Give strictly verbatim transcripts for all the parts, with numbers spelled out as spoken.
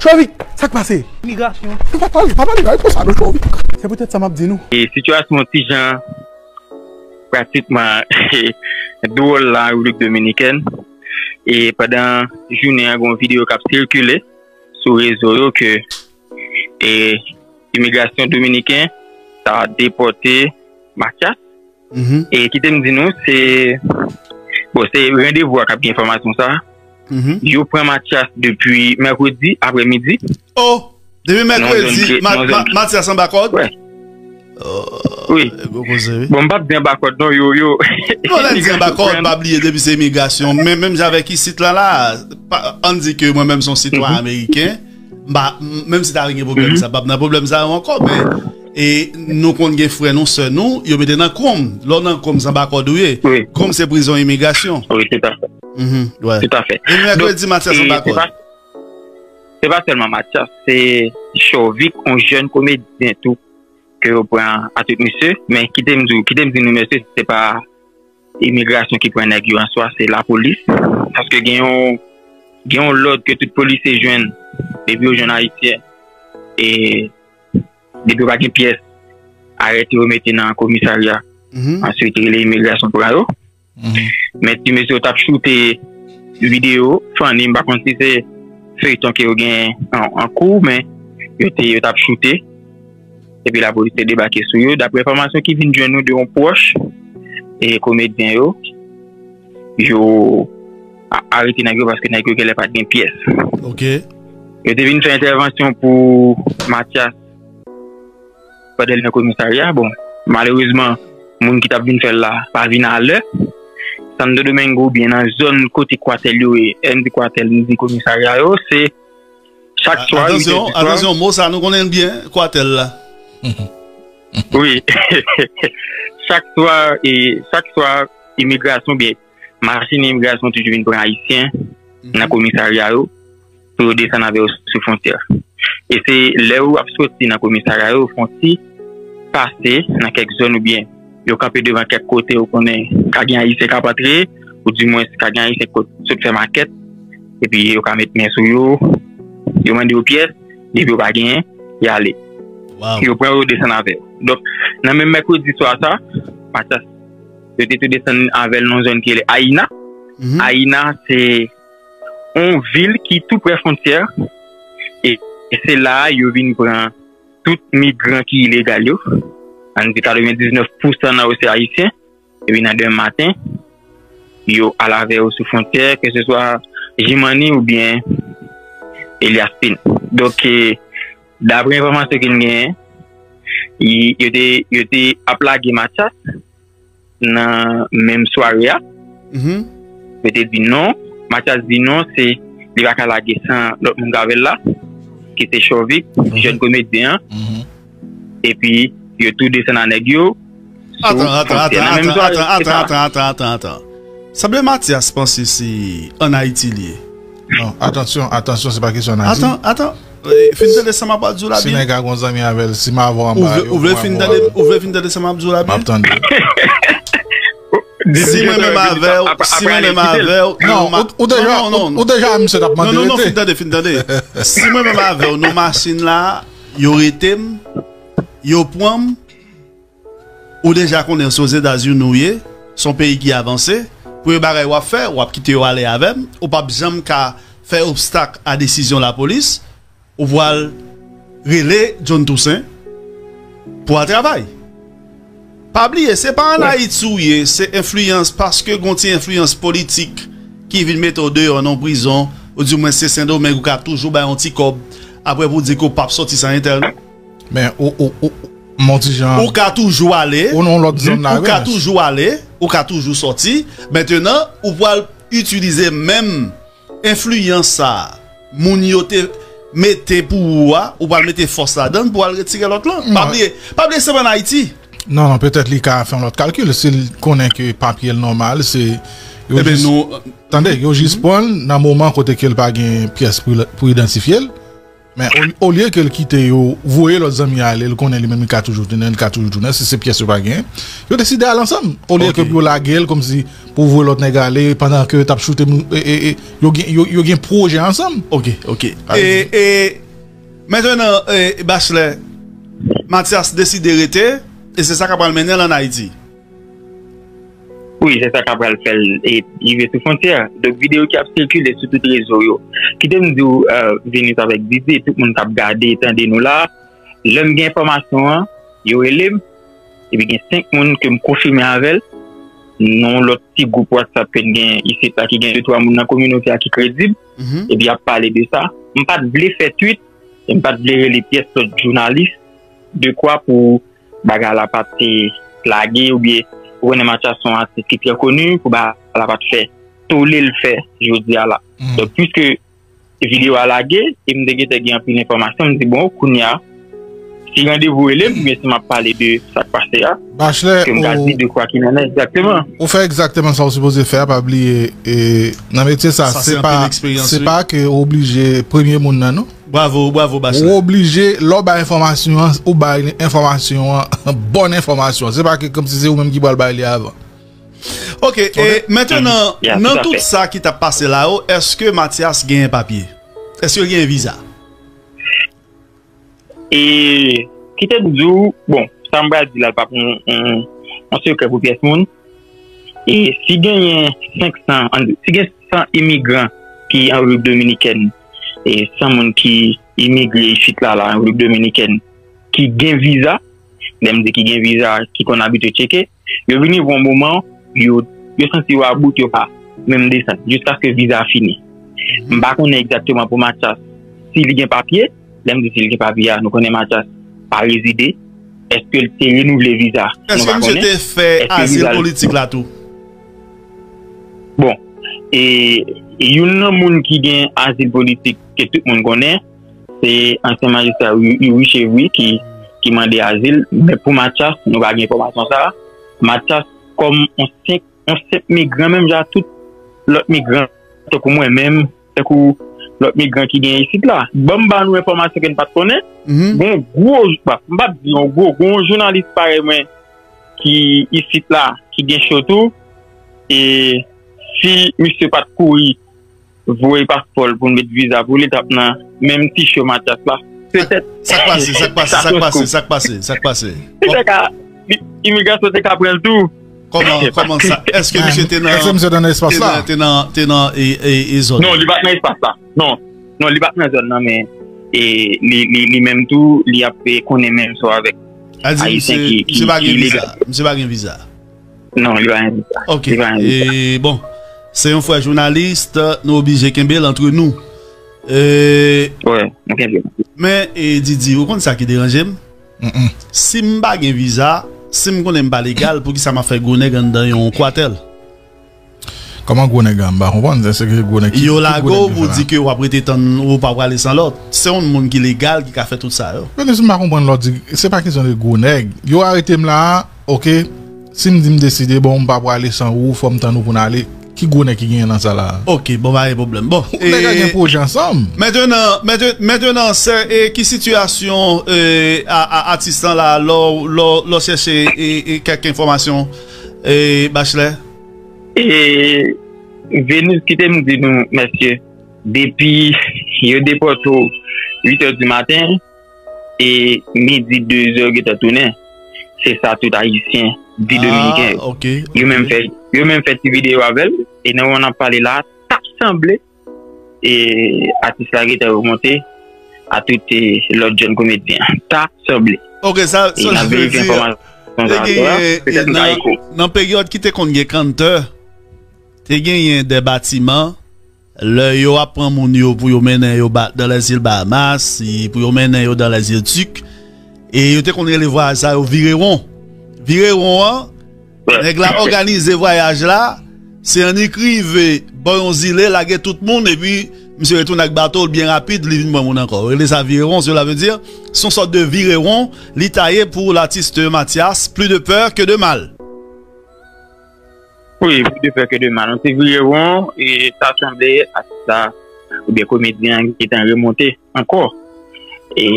Chovik, sa k pase? Imigrasyon. Pa pale, pa pale bagay konsa non, Chovik. Se poutèt sa m ap di nou. E sitiyasyon ti jan pratikman dwòl la an Repiblik Dominikèn. E pandan jounen an, gen yon videyo k ap sikile sou rezo yo ke e imigrasyon dominiken ta depòte Mathias. E kite m di nou, se bon, se Randevou a k ap gen enfòmasyon sa. Yo pran Mathias depi mèkredi apremidi. Oh, depi mèkredi, Mathias anba kòd? Wi. Bon, m p ap di anba kòd non, yo, yo. Non, lè n di anba kòd, pa bliye depi se imigrasyon. Men menm jan avèk isit la, la, ann di ke mwen menm se yon sitwayen ameriken, m pa, menm si ta gen pwoblèm sa, m p ap nan pwoblèm sa yo ankò, men e nou konn gen frè nou, sè nou, yo mete nan konm. Lè w nan konm, se anba kòd ou ye. Konm se prizon imigrasyon. Wi, toutafè. Toutafè. Depi mèkredi, Mathias anba kòd. Se pa sèlman Mathias, se Chovik, yon jèn komedyen tou, ke yo pran a tout mesye. Men kite m di w, kite m di nou, mesye, se pa imigrasyon ki pran nèg yo an swa, se lapolis. Paske gen yon, gen yon lòd ke tout polisye jwenn, depi yo jwenn Ayisyen, e depi yo pa gen pyès, arete yo mete nan komisarya. Answit, rele imigrasyon pran yo. Men ti mesye yo t ap choute videyo, funny, m pa konn si se feyton ke yo gen an, an kou, men yo te, yo t ap choute. Epi lapolis te debake sou yo. Daprè enfòmasyon ki vin jwenn nou de yon pwòch e komedyen yo, yo a-, arete nèg yo paske nèg yo genlè pa t gen pyès. Yo te vin fè entèvansyon pou Mathias pandan l nan komisarya. Bon, malerezman, moun ki t ap vin fè l la pa vin alè. Santo Domingo oubyen nan zòn kote kwatèl yo ye, lè m di kwatèl, m di komisarya yo, se chak swa, uit è di swa. Atansyon, mo sa nou konnen l byen, kwatèl la. Wi. Chak swa, e, chak swa, imigrasyon oubyen machin imigrasyon toujou vin pran Ayisyen nan komisarya yo pou yo desann avè yo sou fwontyè. E se lè yo ap soti nan komisarya yo, yo fè yon ti pase nan kèk zòn oubyen yo kanpe devan kèk kote yo konnen ka gen Ayisyen k ap antre, oudimwens ka gen Ayisyen k sot fè makèt, epi yo ka met men sou yo, yo mande yo pyès, depi yo pa genyen, y ale. Yo pran yo, yo desann avè yo. Donk, nan menm mèkredi swa sa, Mathias, yo te tou desann avè l nan yon zòn ki rele Ayina. Ayina, se yon vil ki tou prè fwontyè. E, e se la a yo vin pran tout migran ki ilegal yo. Ann di katrevendiznèf pousan nan yo se Ayisyen. Epi nan demen maten, yo al avè yo sou fwontyè, keseswa Jimani oubyen Eliaspin. Donk, e, daprè enfòmasyon ke n genyen, y-, yo te, yo te ap lage Mathias nan menm sware a. Yo te di non. Mathias di non, se li pa ka lage san lòt moun k avè l la, ki se Chovik, jèn komedyen an. Epi, yo tou desann ak nèg yo sou fwontyè. Nan menm sware a, atan, atan, atan, atan, atan, atan. Sanble Mathias panse se ann Ayiti li ye. Non, atansyon, atansyon, se pa kesyon ann Ayiti. Atan, atan. E, fin tande sa m ap di w la byen. Si nèg la gon zanmi avè l, si m avè w anba, ou vle, ou vle fin tande, ou vle fin tande sa m ap di w la byen? M ap tande. Si mwen menm avè w, si mwen menm avè w, non, ou, ou deja, non, non, ou, ou deja, misye t ap mande rete. Non, non, non, fin tande, fin tande. Si mwen menm avè w, nan machin la, yo rete m, yo pran m, ou deja konnen se Ozetazini ou ye, se yon peyi ki avanse. Premye bagay w ap fè, w ap kite yo ale avè m. Ou p ap janm ka fè obstak a desizyon lapolis. Ou pral rele John Toussaint pou al travay. Pa bliye, se pa ann Ayiti ou ye, se enfliyans, paske gon ti enfliyans politik ki vin mete w deyò nan prizon, oudimwens se Sendomeng, ou ka toujou bay yon ti kòb, apre pou w di ke w p ap sòti san entèn. Men, ou, ou, ou, Mon ti jan. Ou ka toujou ale. Ou nan lòt zòn la, ou ka toujou ale, ou ka toujou sòti. Mentenan, ou pral itilize menm enfliyans sa a, moun yo te mete pou ou a, ou pral mete fòs ladan l pou al retire lòt lan. Pa bliye, pa bliye se pa ann Ayiti. Non, non, petèt li ka fè yon lòt kalkil. Si l konnen ke papye l nòmal, se yo jis, tande, yo jis pran l nan moman kote ke l pa gen pyès pou, pou idantifye l. Men o- olye ke l kite yo voye lòt zanmi a ale, l konnen li menm li ka toujou tounen, li ka toujou tounen, si se pyès yo pa genyen, yo deside al ansanm. Olye ke pou yo lage l kòmsi pou voye lòt nèg ale pandan ke yo t ap choute moun, e, e, e, yo gen, yo, yo gen pwojè ansanm. Ok, ok. E, e, mentenan, e, Bachelè, Mathias deside rete, e se sa k ap pral mennen l ann Ayiti. Wi, se sa k ap pral fè l e rive sou fwontyè. Donk, videyo ki ap sikile sou tout rezo yo. Kite m di w, Venus avèk Didi, tout moun k ap gade, tande nou la, lè m gen enfòmasyon an, yo rele m, epi gen senk moun ke m konfime avè l, nan yon lòt ti gwoup WhatsApp ke n gen isit la, ki gen de twa moun nan kominote a ki kredib, epi y ap pale de sa. M pa t vle fè twit, e m pa t vle rele pyès lòt jounalis, dekwa pou bagay la pa t lage oubyen ou konnen Mathias se yon atis ki trè koni pou bagay la pa t fè tole l fè jodi a la. Donk, piske videyo a lage, e m te gentan gen anpil enfòmasyon, m di, bon, kounye a, si randevou rele m, oubyen si m ap pale de sa k pase a, ke m ka di de kwa ki nan nan egzakteman. Ou fè egzakteman sa ou sipoze fè a, pa bliye, e, nan metye sa, se pa, se pa ke ou oblije premye moun nan, non. Bravo, bravo, Bachelè. Ou oblije, lè w bay enfòmasyon an, ou bay enfòmasyon an, bòn enfòmasyon. Se pa ke kòmsi se ou menm ki pral bay li avan. Ok, e mentenan, nan tout sa ki t ap pase la yo, èske Mathias genyen papye? Èske l genyen viza? E, kite m di w, bon, sa m pral di la, l p ap yon, yon, yon sekrè pou pyès moun. E si genyen senk san, ann, si gen san imigran ki an Repiblik Dominikèn, e san moun ki imigre isit la, la, an Repiblik Dominikèn, ki gen viza, lè m di ki gen viza, ki konn abitye tcheke, yo vin rive yon moman, yo, yo santi yo about, yo pa menm desann, jiskaske viza a fini. M pa konnen egzakteman pou Mathias si li gen papye, lè m di si li gen papye a, nou konnen Mathias pa rezide, èske l te renouvle viza? Nou pa konnen. Èske misye te fè azil politik la tou? Bon, e, e youn nan moun ki gen azil politik ke tout moun konnen, se ansyen majistra Youri Chevry ki, ki mande azil, men pou Mathias, nou pa gen enfòmasyon sa a. Mathias, kòm yon senp, yon senp migran, menm jan ak tout lòt migran, tankou mwen menm, tankou lòt migran ki gen isit la. Ban m ba nou enfòmasyon ke n pa t konnen. Gon gwo, m p ap di yon gwo, gon jounalis parèy mwen ki isit la, ki gen cho tou, e si misye pa t kouri voye paspò l pou l met viza pou li, t ap nan menm ti cho Mathias la. Petèt. Sa k pase, sa k pase, sa k pase, sa k pase, sa k pase? Petèt ka, imigrasyon te ka pran l tou. Kòman, kòman sa? Èske misye te nan, èske misye te nan espas la? Te nan, te nan, te nan e, e, e zòn? Non, li pa t nan espas la. Non. Non, li pa t nan zòn nan, men e, li, li, li menm tou, li ap, e, konnen menm sò avèk Ayisyen ki, ki, ki ilegal. Misye pa gen viza. Non, li pa gen viza. Ok. Li pa gen viza. E, bon, se yon frè jounalis, nou oblije kenbe l antre nou. E, wi, nou kenbe l. Men, e, Didi, ou konn sa ki deranje m? Si m pa gen viza, si m konnen m pa legal, poukisa m ap fè gwo nèg anndan yon kwatèl? Kòman gwo nèg la? M pa konprann. Èske gwo nèg ki, yo lage w pou di ke w ap rete tann ou pa prale san lòt. Se yon moun ki legal ki ka fè tout sa yo. Venus, m pa konprann lè w di, se pa kesyon de gwo nèg. Yo arete m la a, ok. Si m di m deside, bon, m pa prale san ou, fò m tann ou pou n ale. Ki gwo nèg ki genyen nan sa la a? Ok, bon, pa gen pwoblèm. Bon, nèg la gen pwojè ansanm. Mentenan, mentenan, sè, e ki sitiyasyon, e, a, a, atis lan la, lè w, lè w, lè w chèche, e, e, kèk enfòmasyon, e, Bachelè? E, Venus, kite m di nou, mesye, depi yo depòte w uit è di maten, e midi, de zè, yo gentan tounen. Se sa tout Ayisyen di Dominiken yo. Yo menm fè, yo menm fè ti videyo avè l, e nan moman n ap pale la, t ap sanble e atis la gentan remonte a tout, e, lòt jèn komedyen. Ta sanble. Ok, sa, sa vle di, te genyen, nan, nan peryòd ki te konn gen kanntè, te genyen de batiman, lè yo ap pran moun yo pou yo mennen yo ba, dans les îles Bahamas, e pou yo mennen yo dans les îles Turques, e yo te konn rele vwayaj sa yo virewon. Virewon an, nèg la òganize vwayaj la, se annik rive bò yon zile, lage tout moun, epi misye retounen ak bato l byen rapid, li vin pran moun ankò. Yo rele sa virewon, cela veut dire, se yon sòt de virewon, li ta ye pou l'artiste Mathias, Plus de peur que de mal. Wi, Plus de peur que de mal. Yon ti virewon, e ta sanble atis la, oubyen komedyen an gentan remonte ankò. E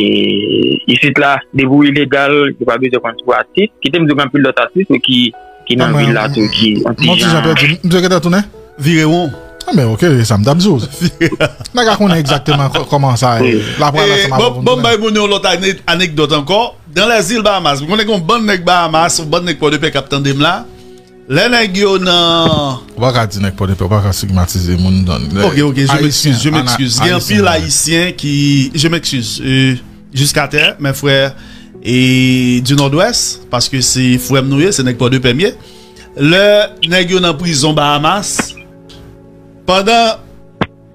isit la, depi w ilegal, yo pa bezwen konn si w atis. Kite m di w gen anpil lòt atis wi, ki, ki nan vil la tou, ki yon ti jan pèdi. M te gentan tounen? Vire won. Ah, men ok, sa m t ap di w. Nèg la konnen egzakteman kò-, kòman sa ye. Lapwal ansanm avè w. Bon, bon, bay moun yon lòt ane-, anekdòt ankò. Dans les îles Bahamas, m konnen gen yon bann nèg Bahamas, yon bann nèg Pòdepè k ap tande m la. Lè nèg yo nan... Ou pa ka di nèg Pòdepè, ou pa ka stigmatize moun nan. Ok, ok, je m'excuse, je m'excuse. Gen anpil Ayisyen ki, je m'excuse, euh, jusqu'à terre, mes frères et du Nord-Ouest, paske se frè m nou ye, se nèg Pòdepè m ye. Lè nèg yo nan prizon Bahamas, pandan,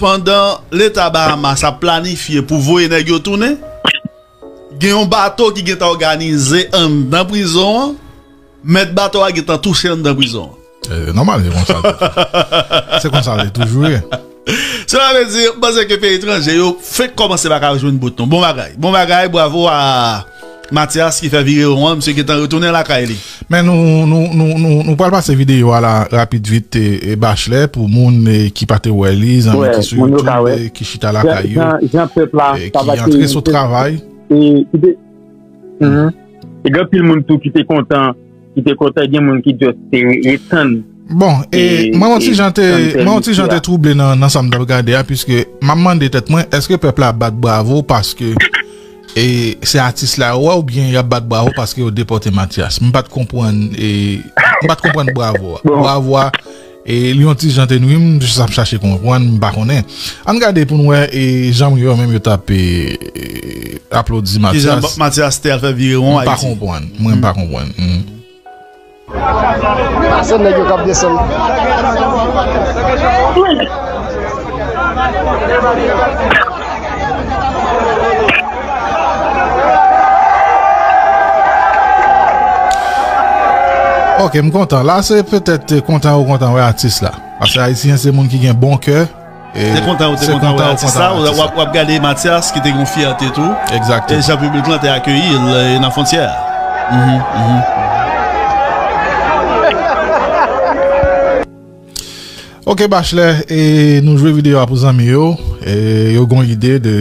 pandan Leta Bahamas ap planifye pou voye nèg yo tounen, gen yon bato ki gentan òganize anndan prizon an, mèt bato a gentan touche anndan prizon an. Eh, nòmal, se konsa l te, se konsa l te toujou ye. Sela vle di, m panse ke peyi etranje yo fenk kòmanse pa ka jwenn bout non. Bon bagay. Bon bagay, bravo a Mathias ki fè vire won an, misye gentan retounen lakay li. Men nou, nou, nou, nou, nou pral pase videyo a la rapid vit, e, e, Bachelet, pou moun, e, ki pa te wè li, zanmi ki sou YouTube, e, ki chita lakay yo, e, ki antre sou travay. E, ki te, mhm. E gen anpil moun tou ki te kontan, ki te kontan, gen moun ki just te re-, ret tann. Bon, e, e, mwen yon ti jan te, mwen yon ti jan te twouble nan, nan sa m t ap gade a, piske m ap mande tèt mwen, èske pèp la ap bat bravo paske, e, se atis la yo wè, oubyen y ap bat bravo paske yo depòte Mathias? M pa t konprann, e, m pa t konprann bravo a. Bon. Bravo a, e, li yon ti jan te nwi m, jis ap chache konprann, m pa konnen. Ann gade pou n wè, e, jan yo menm yo t ap, e, e, aplodi Mathias. Kijan Mathias te al fè vire won Ayiti? M pa konprann. Mwen, m pa konprann. Hmm. Se nèg yo k ap desann. Ok, m kontan. La, se petèt kontan ou kontan wè atis la. Paske Ayisyen se moun ki gen bon kè. E te kontan, ou te kontan wè atis la, w ap, w ap gade Mathias ki te gen yon fyète tou. Egzakteman. E jan piblik lan te akeyi l, e, nan fwontyè a. Mhm, mhm. Ok, Bachelet, e nou jwe videyo a pou zanmi yo, e yo gon ide de,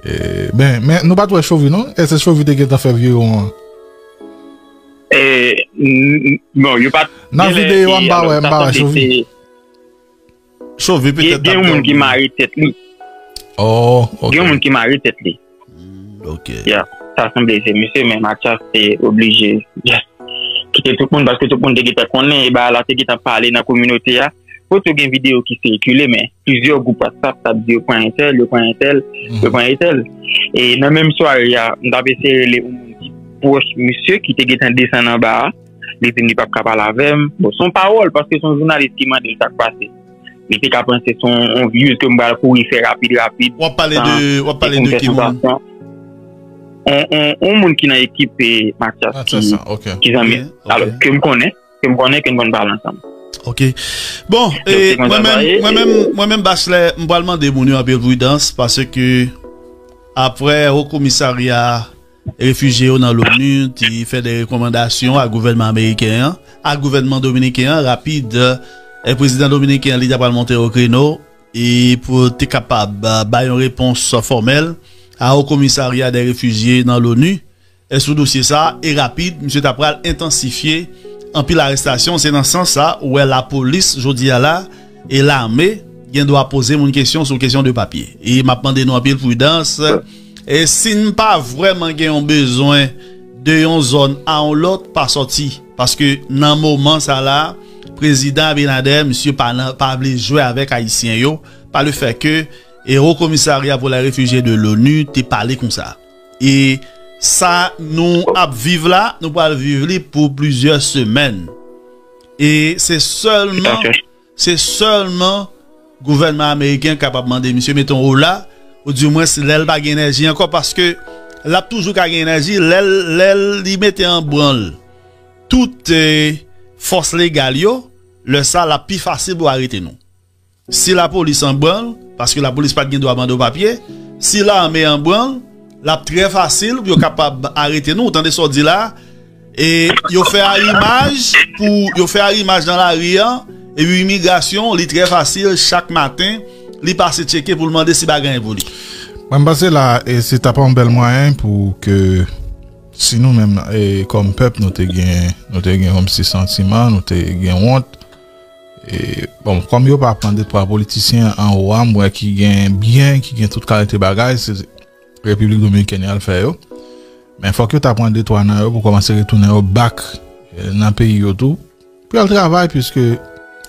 e, ben, men nou pa t wè Chovy non? Èske Chovy te gentan fè vire won an? E, n-, n-, bon, yo pa t... Nan videyo a, m pa wè, m pa wè Chovy. Chovy petèt gen yon moun ki mare tèt li. Oh, ok. Gen yon moun ki mare tèt li. Hmm, ok. Ya, sa sanble se misye, men Mathias te oblije just kite tout moun, paske tout moun te gentan konnen, e bagay la te gentan pale nan kominote a. Foto gen videyo ki sikile, men plizyè gwoup WhatsApp t ap di yo pran entèl, yo pran entèl, yo pran entèl. E nan menm sware a, m t ap eseye rele yon moun ki pwòch misye, ki te gentan desann anba a. Li di m li p ap ka pale avè m. Bon, se yon pawòl, paske se yon jounalis ki mande l sa k pase. Li te ka panse se yon, yon views ke m pral kouri fè rapid, rapid, w ap pale de, w ap pale de ki moun? On, on, on moun ki nan ekip, e, Mathias, ki, ki zanmi, alò, ke m konnen, ke m konnen, ke n konn pale ansanm. Ok. Bon, e, mwen menm, mwen menm, mwen menm, Bachelet, m pral mande moun yo anpil pridans, paske aprè Wo Komisarya refijye yo nan l'ONU te fè de rekòmandasyon a gouvènman ameriken an, a gouvènman dominiken an, rapid, e prezidan dominiken an, li ta pral monte o kreno, e pou te kapab, e, bay yon repons fòmèl a Wo Komisarya de Refijye nan l'ONU, e sou dosye sa, e rapid, misye ta pral entansifye anpil arestasyon. Se nan sans sa, ou wè lapolis, jodi a la, e lame, gen dwa poze moun kesyon sou kesyon de papye. E m ap mande nou anpil pridans, e si n pa vrèman gen yon bezwen de yon zòn a yon lòt, pa sòti. Paske nan moman sa la, prezidan Abinader, misye pa nan, pa vle jwe avèk Ayisyen yo, pa le fè ke e Wo Komisarya pou lè refijye de l'ONU te pale konsa. E sa nou ap viv la, nou pral viv li pou plizyè semèn. E se sèlman, se sèlman gouvènman ameriken kapab mande misye mete yon ola, ou dimwens lè l pa gen enèji ankò, paske l ap toujou ka gen enèji lè l, lè li mete an branl tout, e, fòs legal yo, lè sa l ap pi fasil pou arete nou. Si lapolis an branl, paske lapolis pa t gen dwa mande w papye, si lame an branl, l ap trè fasil pou yo kapab arete nou. Ou tande sa w di la? E yo fè arimaj pou, yo fè arimaj nan lari an, epi imigrasyon, li trè fasil, chak maten, li pase tcheke pou l mande si pa gen anyen pou li. Mwen, m panse la, e, se t ap yon bèl mwayen pou ke si nou menm, e, kòm pèp, nou te gen, nou te gen kòmsi santiman, nou te gen wont. E, bon, kòm yo pa pran de twa politisyen anwo a, m wè ki gen byen, ki gen tout kalite bagay, se Repiblik Dominikèn y al fè yo. Men fòk yo ta pran de twa nan yo pou kòmanse retounen yo back, e, nan peyi yo tou. Pou y al travay, piske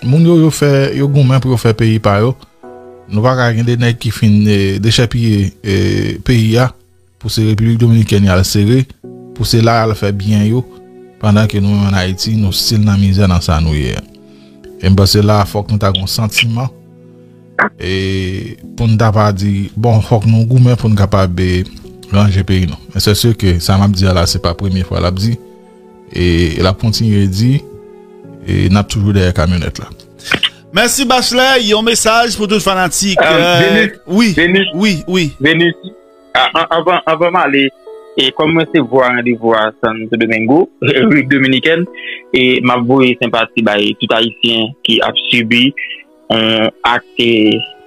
moun yo, yo fè, yo goumen pou yo fè peyi pa yo. Nou pa ka gen de nèg ki fin, e, dechèpiye, e, peyi a, pou se Repiblik Dominikèn y al sere, pou se la y al fè byen yo, pandan ke nou menm ann Ayiti, nou still nan mizè nan sa nou ye a. E m panse la, fòk nou ta gon santiman, e pou n ta pa di, bon, fòk nou goumen pou n kapab, e, ranje peyi nou. Men se si ke sa m ap di a la, se pa premye fwa l ap di, e l ap kontinye di, e n ap toujou dèyè kamyonèt la. Mèsi, Bachelet. Yon mesaj pou tout fanatik. Euh, euh, Venus, wi, Venus, wi, wi. Venus, a- an- anvan, anvan m ale, e kòm mwen se vwa randevou a Santo Domingo, Repiblik Dominikèn, e m ap voye senpati bay tout Ayisyen ki ap sibi yon ak, e,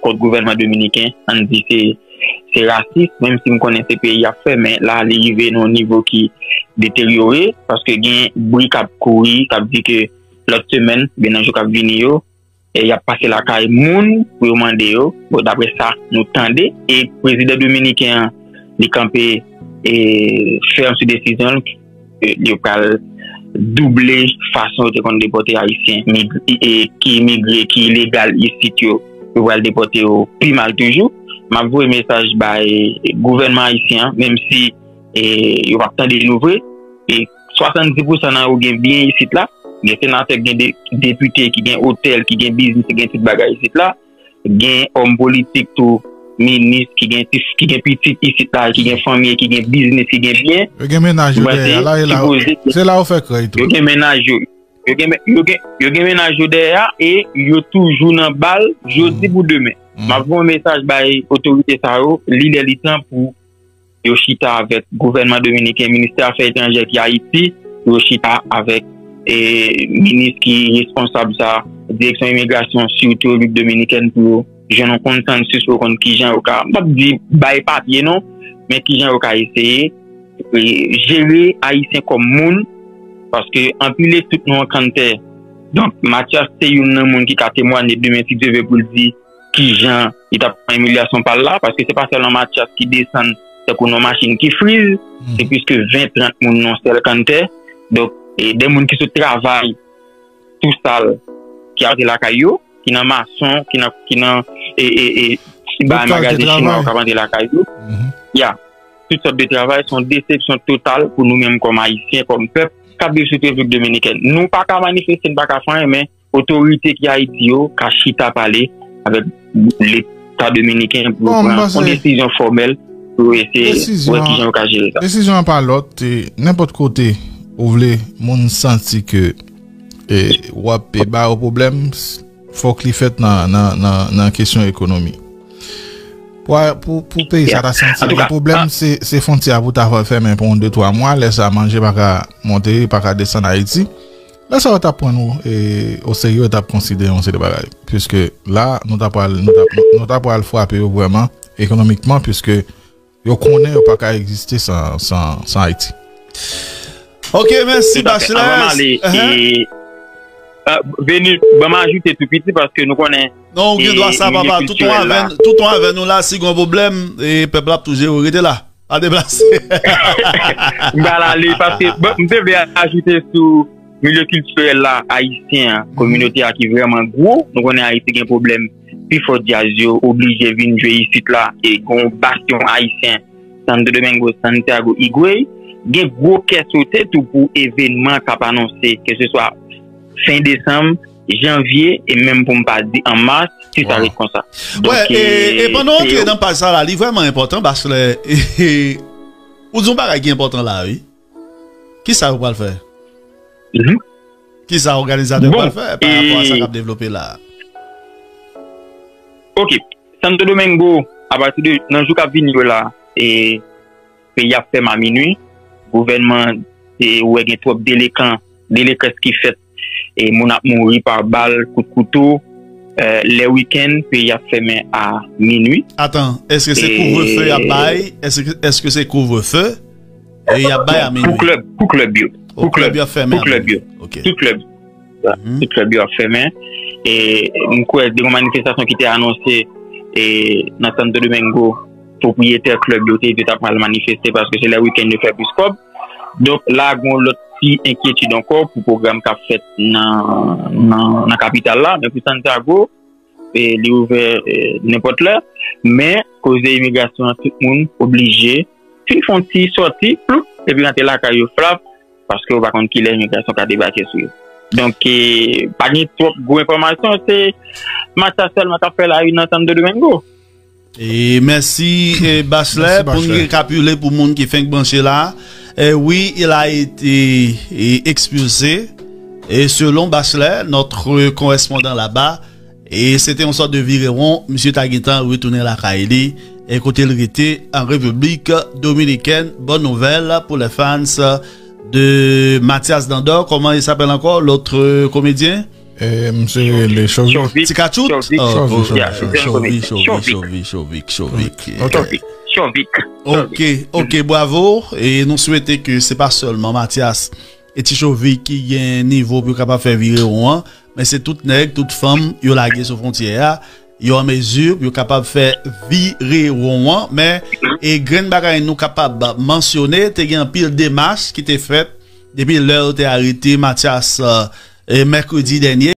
kont gouvènman dominiken, ann di se, se rasis, menm si m konnen se peyi y ap fè, men la, li rive nan yon nivo ki deteryore, paske gen bri k ap kouri, k ap di ke lòt semèn, oubyen nan jou k ap vini yo, e y ap pase lakay moun pou yo mande yo. Bon, daprè sa nou tande, e prezidan dominiken an, li kanpe, e, fèm sou desizyon l, ke yo pral double fason yo te konn depòte Ayisyen mig- e, e, ki imigre, ki ilegal isit yo, yo pral depòte yo pi mal toujou. M ap voye mesaj bay gouvènman ayisyen an, menm si, e, yo p ap tande nou vre. E swasanndis pousan nan yo gen byen isit la. Gen senatè, gen de- depite ki gen otèl, ki gen biznis, ki gen tout bagay isit la. Gen òm politik tou, minis ki gen ti- ki gen pitit isit la, ki gen fanmi, ki gen biznis, ki gen byen. Yo gen mennaj yo dèyè a, la e la. Se la yo fè krèy tou. Yo gen mennaj yo. Yo gen, men- yo gen, yo gen mennaj yo dèyè a, e yo toujou nan bal, jodi pou demen. M ap voye yon mesaj bay otorite sa yo, li lè li tan pou yo chita avèk gouvènman dominiken, ministè afè etranjè ki Ayiti, pou yo chita avèk, e, minis ki responsab sa, direksyon imigrasyon, sitou Repiblik Dominikèn, pou yo jwenn yon konsansis pou yo konn kijan yo ka, m p ap di bay papye non, men kijan yo ka eseye, e, jere Ayisyen kòm moun, paske anpile tout nou an kanntè. Donk, Mathias se youn nan moun ki ka temwanye demen, si Dye vle, pou l di kijan li t ap pran imilyasyon pa l la, paske se pa sèlman Mathias ki desann tankou nan yon machin ki friz, se plis ke ven, trant moun nan yon sèl kanntè. Donk, e de moun ki sot travay tou sal, ki ap rantre lakay yo, ki nan mason, ki nan, ki nan, e, e, e, ti ba magazin chinwa yo k ap rantre lakay yo. Ya, tout sòt de travay, se yon desepsyon total pou nou menm kòm Ayisyen, kòm pèp k ap viv sou Repiblik Dominikèn. Nou pa ka manifeste, n pa ka fè anyen, men otorite ki Ayiti yo ka chita pale avèk Leta dominiken pou yo pran yon desizyon fòmèl pou yo eseye wè kijan yo ka jere sa. Desizyon an pa lòt, e, nenpòt kote ou vle moun santi ke, e, w ap, e, ba yo pwoblèm, s- fòk li fèt nan, nan, nan, nan kesyon ekonomi. Pou, pou, pou peyi sa ta santi gen pwoblèm, se, se fwontyè a pou ta fè fèmen pou yon de twa mwa, lè sa manje pa ka monte, pa ka desann Ayiti. Lè sa yo t ap pran nou, e, oserye, yo t ap konsidere yon seri de bagay. Piske la, nou ta pral, nou ta, nou ta pral frape yo vrèman ekonomikman, piske yo konnen yo pa ka egziste san, san, san Ayiti. Ok, mèsi, Bachelet. Avan m ale, e, e, Venus, ban m ajoute tou piti paske nou konnen. Non, ou gen dwa sa, papa. Toutan avè, toutan avè nou la, si gen yon pwoblèm, e pèp la ap tou jere, rete la. Pa deplase. M pral ale paske, bon, m te vle ajoute sou milye kiltirèl la, ayisyen an, kominote a ki vrèman gwo. Nou konnen Ayiti gen pwoblèm, pifò djaz yo oblije vin jwe isit la, e gon bastyon ayisyen, Santo Domingo, Santiago, Higüey, gen gwo kè sote tou pou evènman k ap anonse, ke se swa fen desanm, janvye, e menm pou m pa di an mas, si sa ret konsa. Donk, e, e pandan w antre nan paj sa la, li vrèman enpòtan, paske, e, e, ou di yon bagay ki enpòtan la, wi. Kisa yo pral fè? Kisa òganizatè yo pral fè pa rapò a sa k ap devlope la a? Ok. Santo Domingo, apati de nan jou k ap vini yo la, e, peyi ap fèmen a minui. Gouvènman, e, ou wè gen twòp delekan, delekans ki fèt, e, moun ap mouri pa bal, kout kouto, Euh, lè wikenn, peyi ap fèmen a minui. Atan, èske se kouvrefe y ap bay? Èske, èske se kouvrefe? E y ap bay a minui? Pou klèb, pou klèb yo. Pou klèb yo ap fèmen a minui? Ok. Tout klèb. Tout klèb yo ap fèmen. E m kwè de yon manifestasyon ki te anonse e nan Santo Domingo, pwopriyetè klèb yo te di yo t ap pral manifeste paske se lè wikenn yo fè plis kòb. Donk la gen yon lòt ti enkyetid ankò pou pwogram k ap fèt nan, nan, nan kapital la. Men pou Santiago, e, li ouvè e, nenpòt lè. Men koze imigrasyon an, tout moun oblije fin fè yon ti sòti, ploup, epi rantre lakay yo flap, paske yo pa konn kilè imigrasyon ka debake sou yo. Donk, e, pa gen twòp gwo enfòmasyon, se Matya sèlman k ap fè lari nan Santo Domingo. E mèsi, e, Bachelet. Pou n rekapitile pou moun ki fenk branche la, e, wi, il a été, e, expulsé. Et selon Bachelet, notre correspondant là-bas, e se te yon sòt de virewon, misye ta gentan retounen lakay li, e kote l rete an Repiblik Dominikèn. Bonne nouvelle pour les fans de Mathias Dandor. Comment il s'appelle encore, l'autre comédien? E, misye rele Chovik. Ti Kachout? Chovik. Oh, Chovik, oh, Chovik, Chovik, Chovik, Chovik, Chovik, Chovik. Ok. Chovik, Chovik. Ok, ok, bravo. E nou swete ke se pa sèlman Mathias e Ti Chovik ki gen nivo pou yo kapab fè virewon an, men se tout nèg, tout fanm yo lage sou fwontyè a, yo an mezi pou yo kapab fè virewon an. Men, e grenn bagay nou kapab mansyone, te gen anpil demach ki te fèt depi lè yo te arete Mathias, e, mèkredi dènye.